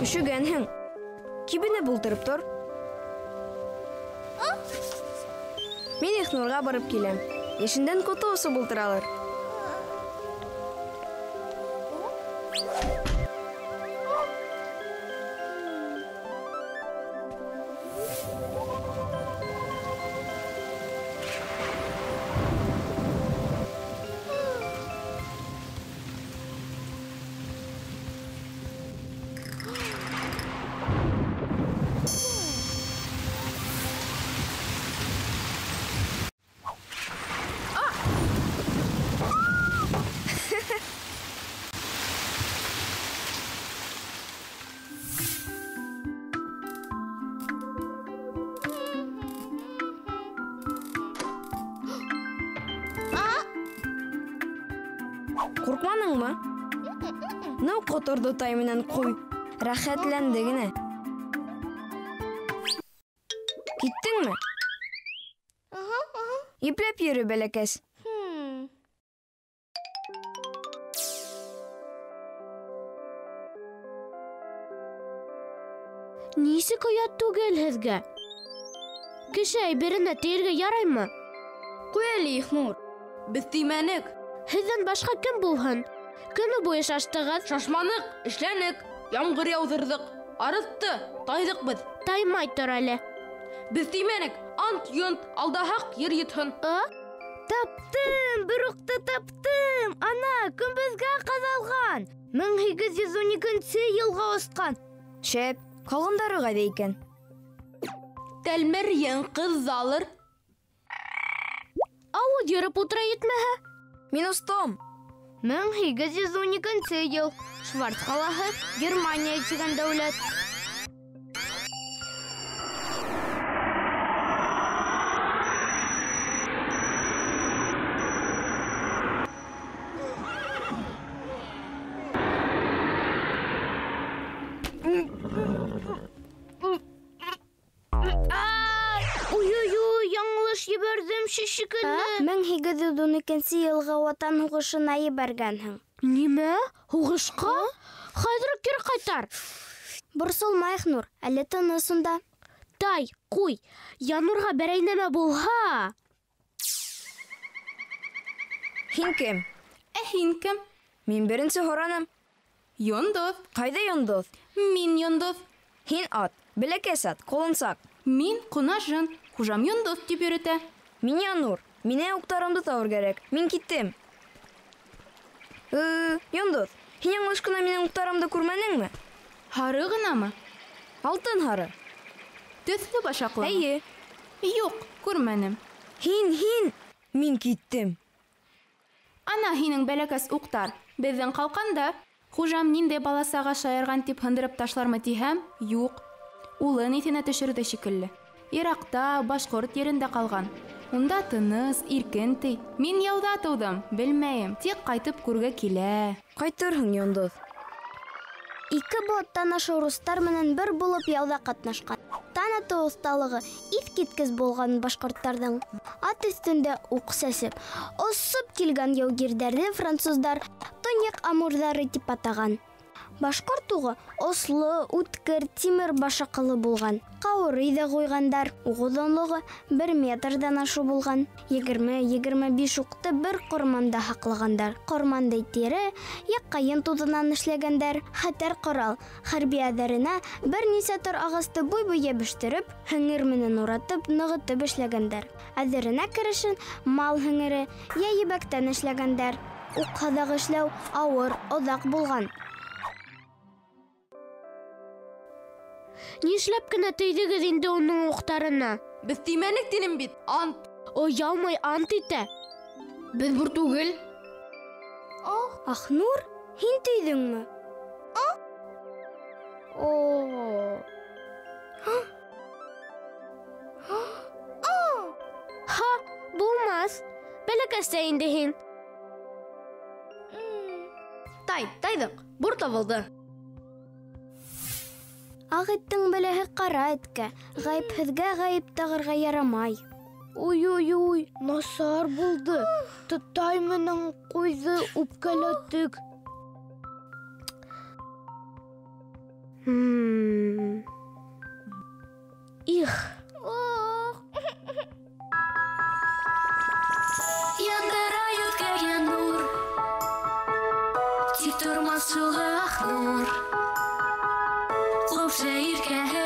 Өшөгәнһең. Кибенеп ултырып тор. Мин Ихнурға барып киләм. Йәшендән ҡото осоп ултыралыр. Ҡурҡманыңмы? Ну, ҡоторҙо тай менән ҡуй. Рәхәтләнде генә. Киттеңме? Ипләп йөрө, бәләкәс. Нисек оят түгел һеҙгә? Кеше әйберенә тейергә яраймы? Ҡуй әле, Ихнур. Беҙ теймәнек. Һеҙҙән башҡа кем булһын? Көнө буйы шаштығыҙ. Шашманыҡ, эшләнек, ямғыр яуҙырҙыҡ, арытты, тайҙыҡ беҙ. Таймай тор әле. Беҙ теймәнек, ант-йонт, алдаһаҡ, ер йотһон. Таптым, бер уҡты таптым. Ана, көмбәҙгә ҡаҙалған. 1812 йылға осҡан. Шәп, ҡалғандары ҡайҙа икән? Тәлмәрйен ҡыҙҙалыр. Ауыҙ йырып ултыра етмәһә. Мин остом. 1812 йыл. Шварц ҡалаһы, Германия тигән дәүләт. Ой-ой-ой, яңылыш ебәрҙем шикелле. 1812 йылғы Ватан һуғышына ебәргәнһең. Нимә? Һуғышҡа? Хәҙер үк кире ҡайтар. Борсолма, Ихнур, әле тыныс унда. Тай, ҡуй, Янурға берәй нәмә булһа. Һин кем? Ә һин кем? Мин беренсе һораным. Йондоҙ. Ҡайҙа йондоҙ? Мин йондоҙ. Һин ат, бәләкәс ат, ҡолонсаҡ. Мин ҡонажын, хужам йондоҙ тип йөрөтә. Мин Янур, мине уҡтарымды табыр кәрәк. Мин киттем. Йондоҙ, һин яңылыш ҡына минең уҡтарымды күрмәнеңме? Һары ғынамы? Алтын һары. Төҫлө башаҡлымы? Эйе. Юҡ, күрмәнем. Һин, мин киттем. Ана һинең бәләкәс уҡтар, беҙҙең ҡалҡанда. Хужам ниндәй баласаға шаярған тип һындырып ташлармы тиһәм, юҡ. Улын иҫенә төшөрҙө шикелле. Ираҡта, башҡорт ерендә ҡалған. Унда тыныс, иркен ти. Мин яуҙа тыуҙым, белмәйем. Тик ҡайтып күргә килә. Ҡайтырһың, йондоҙ. Ике быуаттан ашыу рустар менән бер булып яуҙа ҡатнашҡан. Таң атыу оҫталығы иҫ киткес булған башҡорттарҙың. Ат өҫтөндә уҡ сәсеп, осоп килгән яугирҙәрҙе француздар төньяҡ амурҙары тип атаған. Башҡорт уғы осло, үткер, тимер башаҡылы булған. Ҡаурый ҙа ҡуйғандар. Уҡ оҙонлоғо 1 метрҙан ашыу булған. 20-25 уҡты бер ҡорманда һаҡлағандар. Ҡормандай тире, йә ҡайын туҙынан эшләгәндәр. Хәтәр ҡорал хәрби әҙәренә бер нисә тор ағасты буй-буй йәбештереп, һеңер менән уратып, нығытып эшләгәндәр. Әҙәренә керешен мал һеңере йә ебәктән эшләгәндәр. Уҡ һаҙағы эшләү ауыр, оҙаҡ булған. Нишләп кенә тейҙегеҙ инде уның уҡтарына? Беҙ теймәнек тинем бит, ант. Оялмай ант итә. Беҙ бур түгел. Ахнур, һин төйҙөңмө? О. Ха, булмаҫ. Бәләкәс тә инде һин. Тай, тайҙыҡ. Бур табылды. Аҡ эттең бәләһе ҡара эткә, ғәйепһеҙгә ғәйеп тағырға ярамай. Уй-уй-уй, насар булды. Тай менән ҡуйҙы үпкәләттек. Их. Яндыра йүткергән нур, тик тормаҫ шул Ахнур. Ҡупшы иркәһе